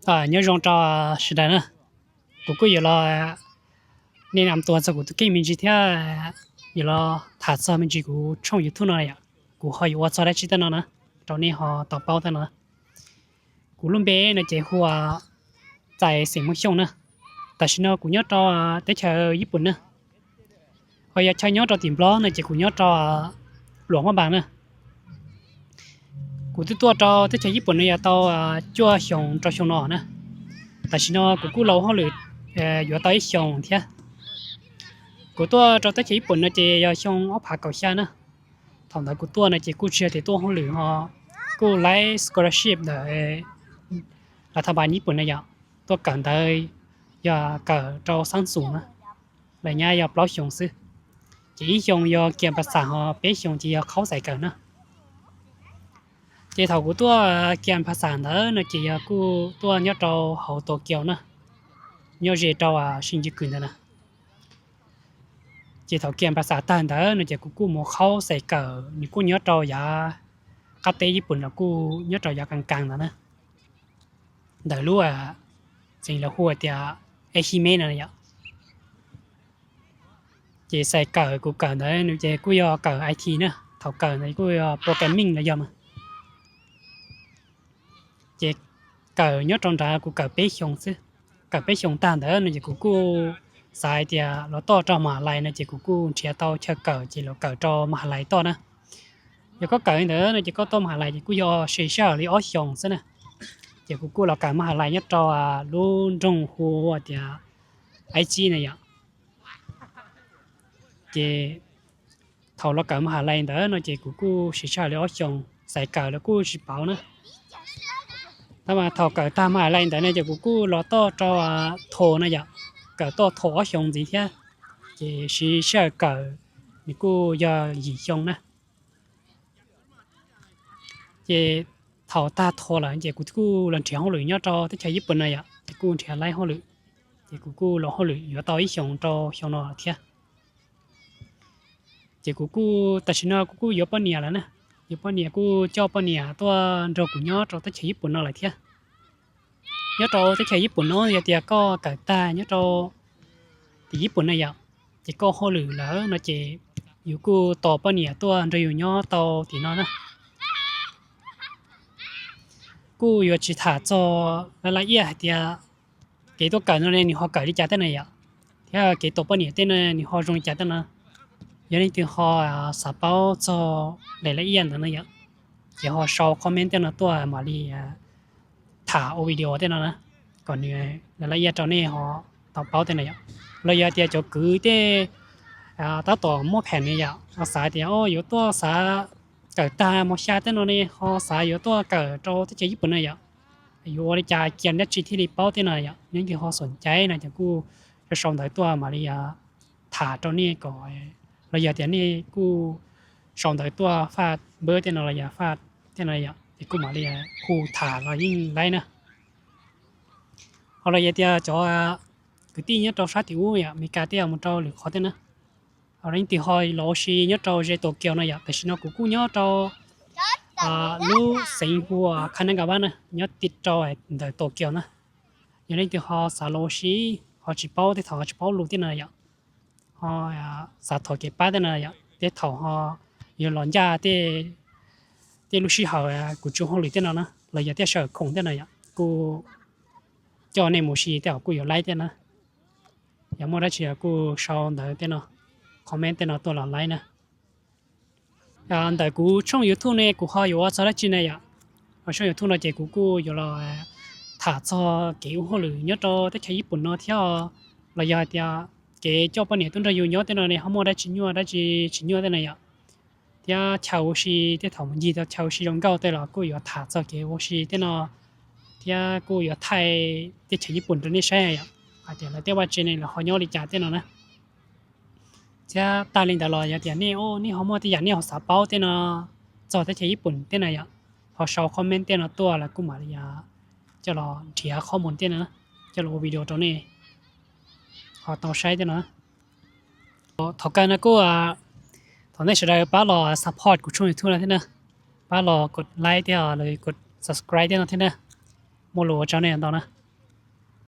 Nyob zoo rau sawv daws na, kuv kuj yuav los, nej lam tuaj txog kuv tus kheej me ntsis thiab, yuav los tham txog me ntsis kuv tshooj YouTube no yom. Kuv ho yuav ua txog dab tsi tej no na, rau nej ho tau paub tej no. Kuv lub npe no ces hu ua Txais xeem Muaj Xyooj na. Tam sim no kuv nyob rau teb chaws Yij Pum na. Ho yog chaw nyob rau tim Nplog no ces kuv nyob rau Luam Phaj Npas na. Kuv twb tuaj rau teb chaws Yij Pum no yog tau cuaj xyoos rau xyoo no na. Tam sim no kuv kuj los hauj lwm yuav tau ib xyoos thiab. Kuv tuaj rau teb chaws Yij Pum no ces yog xyoo ob phav kaum xya na. Thaum ntawd kuv tuaj no ces kuj tsis yog tias tuaj hauj lwm ho, kuj laib scholarship ntawm lav thas npas Yij Pum na yom, tuaj kawm ntawv, yog kawm rau xab xum na, lawv nyab yog plaub xyoos xwb. Ces ib xyoos yog kiam pas xam ho peb xyoos ces yog qhaub xais kawm na. Ces thaum kuv tuaj kiam pas xam ntawd no ces yog kuj tuaj nyob rau hauv Tokyo na, nyob ze rau Shinjuku ntawd na. Ces thaum kiam pas xam tag ntawd no ces kuv kuj mus qhaub xais kawm, nws kuj nyob rau yav qab teb Yij Pum los kuj nyob rau yav Kas Kas ntawd na, ntawm lub txeev lawv hu tias Ehime no yom. Ces xais kawm kuv kawm ntawd no ces kuj yog kawm I T na, thaum kawm ntawd kuj yog programming los yog mas. Ces kawm nyob rau nrad kuv kawm peb xyoos xwb. Kawm peb xyoos tag ntawd no ces kuv kuj xav hais tias los toj rau Mahas Lais no ces kuv kuj nrhiav tau chaw kawm ces los kawm rau Mahas Lais toj na. Yog koj kawm li ntawd no ces koj toj Mahas Lais ces kuj yog siv sij hawm li ob xyoos xwb na. Ces kuv kuj los kawm Mahas Lais nyob rau lub nroog hu ua tias Aib Tsib na yom. Ces thaum los kawm Mahas Lais ntawd no ces kuv kuj siv sij hawm li ob xyoos, xais kawm los kuj tsis pauv na. Tab mas thaum kawm tag Mahas Lais ntawd no ces kuv kuj los toj rau Tho na yom, kawm toj Tho ob xyoos ntxiv thiab. Ces siv sij hawm kawm nws kuj yog yim xyoo na. Ces thaum tag Tho lawm ces kuv kuj los nrhiav hauj lwm nyob rau teb chaws Yij Pum no yom, ces kuj nrhiav laib hauj lwm. Ces kuv kuj los hauj lwm yuav tau ib xyoos rau xyoo no thiab. Ces kuv kuj tam sim no kuv kuj yuav poj niam lawm na, yuav poj niam kuj coj poj niam tuaj nrog kuv nyob rau teb chaws Yij Pum no lawm thiab. Nyob rau teb chaws Yij Pum no yog tias koj kawm tag nyob rau tim Yij Pum no yom, ces koj hauj lwm lawm no ces yus kuj tos poj niam tuaj nrog yus nyob tau tim no na. Kuj yuav tsis tham txog laj laj iaj hais tias kev tuaj kawm no ne nws ho kawm li cas tej no yom, thiab kev tos poj niam tej no nws ho zoo li cas tej no. Yog leej twg ho xav paub txog laj laj iaj ntawd no yom, ces ho sau comment tej no tuaj mam li tham ua video tej no na, kom nws laj laj iaj rau nej ho tau paub tej no yom. Los yog tias cov kwv tej tab tom muaj phem ne yom, ho xav tias yuav tuaj xav kawm tag mos xya tej no ne ho xav yuav tuaj kawm rau teb chaws Yij Pum no yom, yuav ua li cas cia dab tsi thiaj li paub tej no yom, leej twg ho xom cai no ces kuj sau ntawv tuaj mam li tham rau nej kom, los yog tias nej kuj sau ntawv tuaj faj npawb tej no los yog faj tej no yom, ces kuj mam li hu tham los yeej laib na. Ho los yog tias cov kwv tij nyob rau sab tim ub yom, Amelikas tej mus rau lwm qhov tej na, ho leej twg ho los ua si nyob rau ze Tokyo no yom, tam sim no kuv kuj nyob rau lub xeev hu ua Kanagawa na, nyob ti rau ntawm Tokyo na. Yog leej twg ho xav los ua si, ho tsis paub tej thaum ho tsis paub lus tej no yom, ho xav thov kev pab tej no yom, tej thaum ho yuav los ncaj tej lub sij hawm kuv tsis ua hauj lwm tej no na, los yog tej sij hawm khoom tej no yom, kuj coj nej mus si tej thaum kuj yuav laib tej na. Yog muaj dab tsi kuj sau ntawv tej no, comment tej no tuaj los laib na. Ntawm kuv tshooj YouTube ne kuv ho yuav ua txog dab tsi na yom? Ho tshooj YouTube no ces kuv kuj yuav los tham txog kev ua hauj lwm nyob rau teb chaws Yij Pum no thiab, los yog hais tias kev coj poj niam tuaj nrog yus nyob tej no ne ho muaj dab tsi nyuaj dab tsi tsis nyuaj tej no yom, thiab chaw ua si tej thaum mus ncig tau chaw ua si zoo nkauj tej los kuj yuav tham txog kev ua si tej no, thiab kuj yuav thaij teb chaws Yij Pum rau nej saib yom, hais tias lawv tej vaj tse ne lawv ho nyob li cas tej no na. Thiab tag li ntawd los yog tias nej, nej ho muaj tej yam nej ho xav paub tej no txog teb chaws Yij Pum tej no yom, ho sau comment tej no tuaj los kuj mam li coj los nrhiav qhob mus tej no, coj los ua video rau nej ho tau saib tej no. Thaum kawg no kuj thov nej sawv daws pab los support kuv tshooj YouTube no thiab na, pab los kov like thiab los kov subscribe tej no thiab na. Muaj lus ua tsaug nej ntau na.